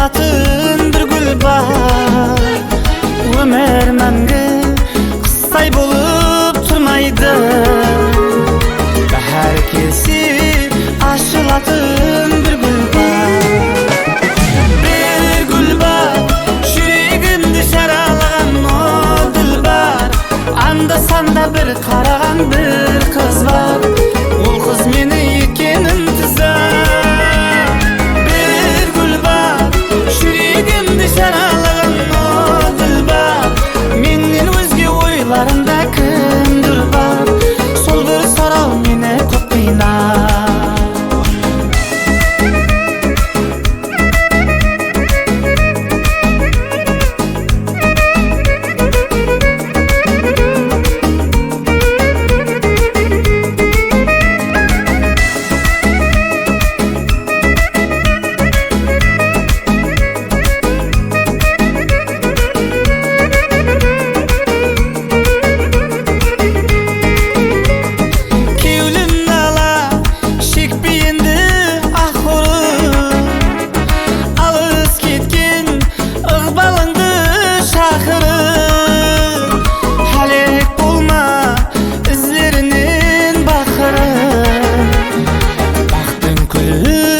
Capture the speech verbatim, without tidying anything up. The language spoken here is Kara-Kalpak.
Atın bir gúl bar, ómir máńgi qıstay bolıp turmaydı. Báhár kelse, ashılatın bir gúl bar. Bir gúl bar, júregimdi jaralaǵan o dúlbar. Anda-sanda bir qaraǵan bir qız bar. Ol qız meni etken intizar. Bir gúl bar, júregimdi jaralaǵan o dúlbar. Mennen ózge oylarıńda kimdur bar? Sol bir soraw meni kóp qıynar. Kewlim nala shekpe endi, axırı. Alıs ketken ıǵbalıńdı shaqırıp, hálek bolma izlerinen baqırıp. Baxtıń kúlip